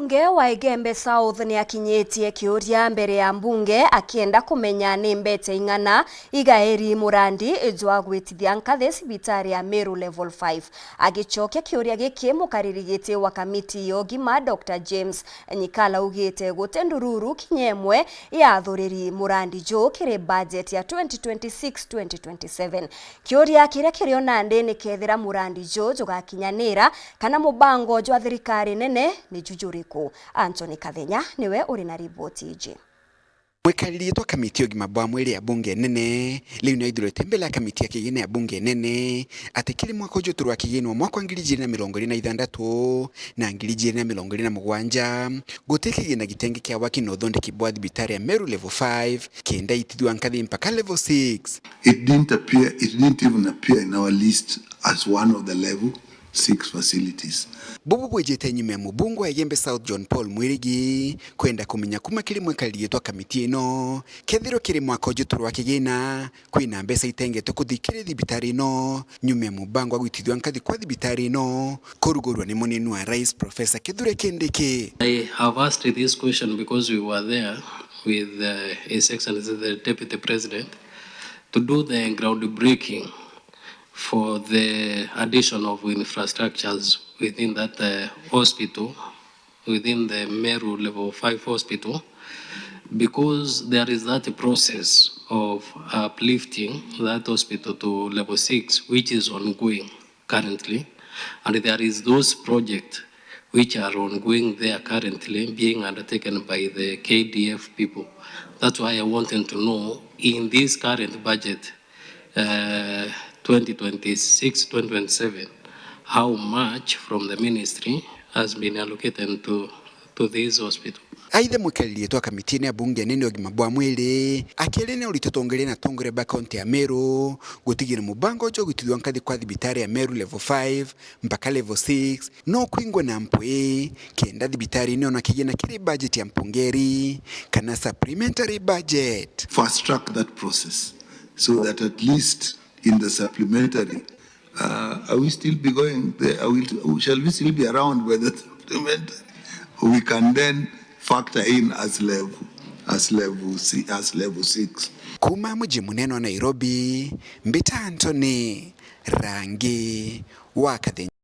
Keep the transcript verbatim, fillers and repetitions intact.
Mbunge wa Igembe South ni akinyitie kiuria mbere ya mbunge akienda kumenya ni mbeca ing'ana igairi murandi jwa gwitithia nkathi cibitari ya Meru Level five. Agicokia kiuria giki, mukariri giti wa kamiti ya ugima, Doctor James Nyikala augite guti ndururu kinya imwe yathuriri murandi juu kiri budget ya twenty twenty-six twenty twenty-seven. Kiuria kiria kirio nandi ni kethira murandi juu jugakinyanira kana mubango jwa thirikari nene ni ju juriku. Anthony Kathenya niwe uri na riboti iji. Mwikariri giti wa kamiti ya ugima bwa mwiri ya bunge nene riu ni aithurite mbere ya kamiti ya kigina ya bunge nene ati kiri mwaka uju turi wa kigina wa mwaka wa ngiri ijiri na mirongo iri na ithandatu na ngiri ijiri na mirongo iri na mugwanja, guti kigina gitenge kia waki na uthondeki bwa thibitari ya Meru Level five kenda itithua nkathi mpaka Level six. It didn't appear, it didn't even appear in our list as one of the level six facilities. Bubu bwijite nyuma ya mubunge wa Igembe South John Paul Mwirigi kwenda kumenya kuma kiri mwikariri giti wa kamiti ino kethirwa kiri mwaka uju turi wa kigina kwina mbeca itengetwe kuthi kiri thibitari ino nyuma ya mubango wa gwitithua nkathi kwa thibitari ino kurugurwa ni munini wa rais Professor Kithure Kindiki. I have asked this question because we were there with, uh, His Excellency the Deputy President to do the groundbreaking for the addition of infrastructures within that, uh, hospital, within the Meru Level five Hospital, because there is that process of uplifting that hospital to Level six, which is ongoing currently, and there is those projects which are ongoing there currently being undertaken by the K D F people. That's why I wanted to know, in this current budget, uh, twenty twenty-six twenty twenty-seven, how much from the ministry has been allocated to, to this hospital. Aitha mwikariri giti wa kamiti ino ya bunge nene ya ugima bwa mwiri akiaria ni urito twongereire na atongoria ba kaunti ya Meru gutigira mubango uju wa gwitithua nkathi kwa thibitari ya Meru Level five mpaka Level six no kwingwe na mpwi kenda thibitari ino yona kigina kiri budget ya mpungeri kana supplementary budget. Fast track that process so that at least in the supplementary, uh, are we still be going there? Are we, shall we still be around by the supplementary? We can then factor in as level, as level si-, as level six. Kuma muji munene wa Nairobi, mbita Anthony Rangi wa Kathenya.